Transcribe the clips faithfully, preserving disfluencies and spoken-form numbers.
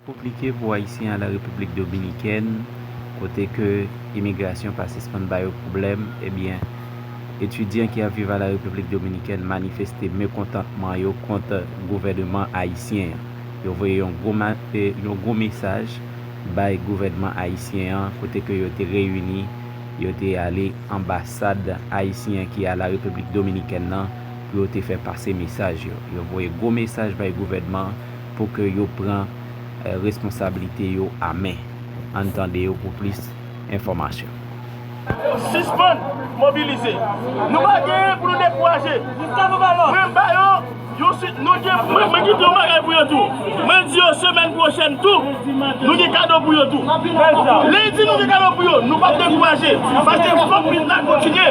Konplike pou Ayisyen a la Repiblik Dominikèn, kote ke imigrasyon pa sispann ba yo pwoblèm, ebyen, etidyan ki ap viv a la Repiblik Dominikèn manifeste mekontantman yo kont gouvènman ayisyen an. Yo voye yon gwo, ma- eh, yon gwo mesaj bay gouvènman ayisyen an, kote ke yo te reyini, yo te ale anbasad ayisyen ki a la Repiblik Dominikèn nan pou yo te fè pase mesaj yo. Yo voye gwo mesaj bay gouvènman an pou ke yo pran eh, responsablite yo a men. Ann tande yo pou plis enfòmasyon. Sispann mobilize. Nou pa genyen pou nou dekouraje. Mwen ba yo, yo si, nou gen, mwen, mwen kite yon bagay pou yo tou. Mwen di yo semèn pwochèn tou, nou gen kado pou yo tou. Lendi nou gen kado pou yo. Nou p ap dekouraje. Paske fòk lit la kontinye.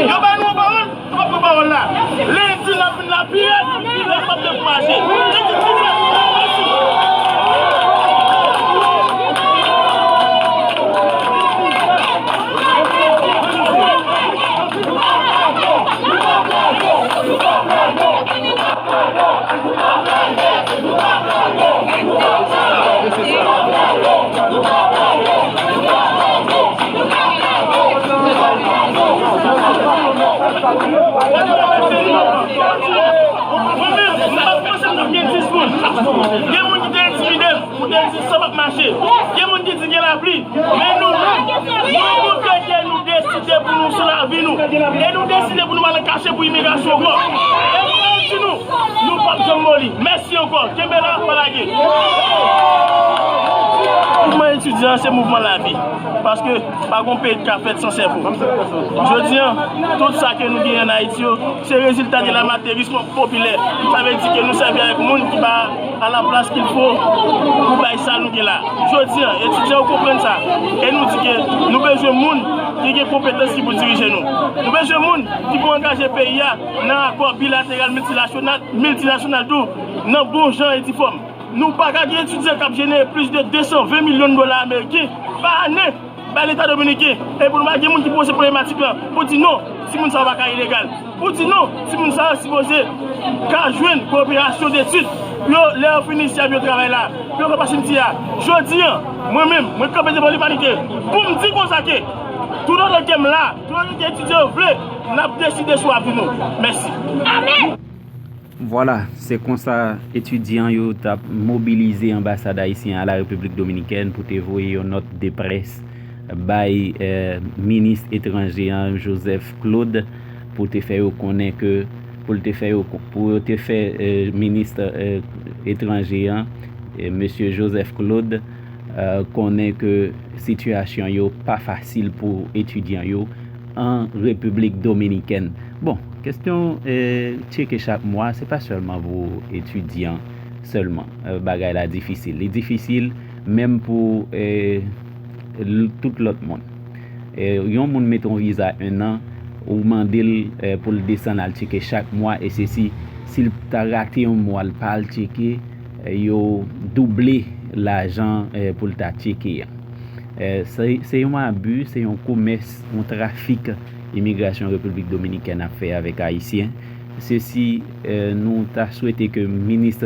Yo ba nou yon pawòl. Pòt pawòl la. Lendi n ap vin la pi rèd, n ap dekouraje. Lendi pi rèd. Mèsi. Mwen menm, m pa panse m t ap gen dis moun. Gen moun ki te entimide m, pou te di san p ap mache. Gen moun ki di gen lapli. Men nou menm, nou montre ke nou deside pou nou sou lavi nou. E nou deside pou nou pa al kache pou imigrasyon ankò. E nou di nou, nou p ap janm moli. Mèsi ankò. Kenbe la, pa lage. Mouvman etidyan, se mouvman lavi. Paske pa gen peyi ki ka fèt san sèvo. Jodi a, tout sa ke nou genyen ann Ayiti yo, se rezilta de lamaterism popilè. Sa vle di ke nou sèvi avèk moun ki pa a la plas qu'il faut pou bay sa nou gen la. Jodi a, etidyan yo konprann sa. E nou di ke nou bezwen moun ki gen konpetans ki pou dirije nou. Nou bezwen moun ki pou angaje peyi a nan akò bilateral, miltinasyonal, miltinasyonal tou, nan bon jan e difòm. Nou pa ka gen etidyan k ap jenere plis de de san ven milyon dola ameriken pa ane bay Leta dominiken. E pou nou pa gen moun ki poze pwoblematik lan, pou di non, timoun sa yo pa ka ilegal. Pou di non, timoun sa yo sipoze ka jwenn koperasyon detid. Pou yo, lè yo fini isi a, pou yo travay la, pou yo fè pa simtyè a. Jodi a, mwen menm, mwen kanpe devan limanite pou m di konsa ke toutotan ke m la, toutotan ke etidyan yo vle, n ap deside sou avni nou. Mèsi. Amèn. Vwala, se konsa etidyan yo t ap mobilize anbasad ayisyen an a la Repiblik Dominikèn pou te voye yon nòt de près bay, eh, minis etranje an, Joseph Claude, pou te fè yo konnen ke, pou l te fè yo, pou yo te fè, eh, minis, eh, etranje an, eh, mesye Joseph Claude, eh, konnen ke sitiyasyon yo pa fasil pou etidyan yo an Repiblik Dominikèn. Bon, kesyon, eh, tcheke chak mwa, se pa sèlman pou etidyan sèlman, eh, bagay la difisil. Li difisil menm pou, eh, l-, tout lòt moun. Eh, yon moun mete yon viza en an, ou mande l, eh, pou l desann al tcheke chak mwa, e se si, si l ta rate yon mwa, l pa al tcheke, eh, yo double lajan, eh, pou l ta tcheke an. Eh, se, se yon abi, se yon komès, yon trafik imigrasyon Repiblik Dominikèn ap fè avèk Ayisyen. Se si, eh, nou ta swete ke minis,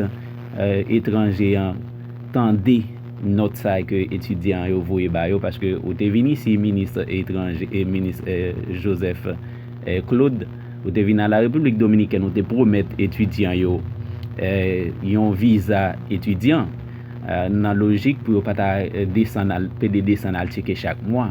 eh, etranje an tande nòt sa ke etidyan yo voye ba yo, paske ou te vin isi, minis etranje, e minis, eh, Joseph, eh, Claude, ou te vin a la Repiblik Dominikèn, ou te pwomèt etidyan yo, eh, yon viza etidyan. Eh, nan lojik pou yo pa ta, eh, desann al, pede desann al tcheke chak mwa.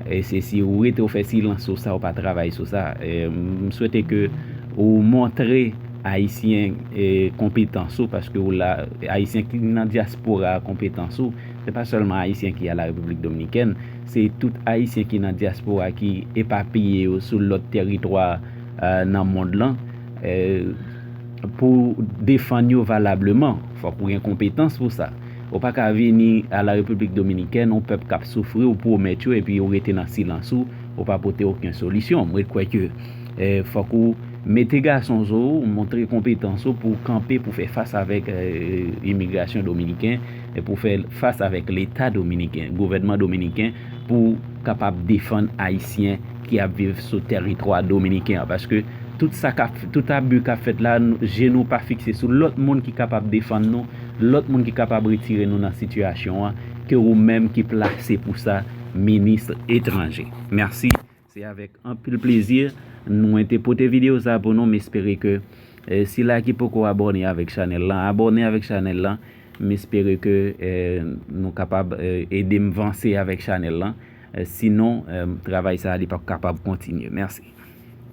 E se si ou rete ou fè silans sou sa, ou pa travay sou sa. E m swete ke ou montre Ayisyen, e, konpetans ou, paske ou la, Ayisyen ki nan dyaspora a konpetans ou. Se pa sèlman Ayisyen ki a la Repiblik Dominikèn, se tout Ayisyen ki nan dyaspora ki epapiye yo sou lòt tèritwa, e, nan mond lan. E, pou defann yo valableman, fòk ou gen konpetans pou sa. Ou pa ka vini a la Repiblik Dominikèn, yon pèp k ap soufri, ou pwomèt yo, epi ou rete nan silans ou, ou pa pote okenn solisyon. Mwen kwè ke, eh, fòk ou mete gason zo ou, montre konpetans ou pou kanpe, pou fè fas avèk, eh, imigrasyon dominiken, e pou fè fas avèk Leta dominiken, gouvènman dominiken, pou kapab defann Ayisyen ki ap viv sou tèritwa dominiken an. Paske Tout sa k ap, tout abi k ap fèt la, je nou pa fikse sou lòt moun ki kapab defann nou, lòt moun ki kapab retire nou nan sitiyasyon an, ke ou menm ki plase pou sa, minis etranje. Mèsi. Se avèk anpil plezi mwen te pote videyo sa pou nou. M espere ke eh, sila ki poko abòne avèk chanèl lan, abòne avèk chanèl lan. M espere ke eh, nou kapab eh, ede m vanse avèk chanèl lan. Eh, sinon, eh, travay sa a li p ap kapab kontinye. Mèsi.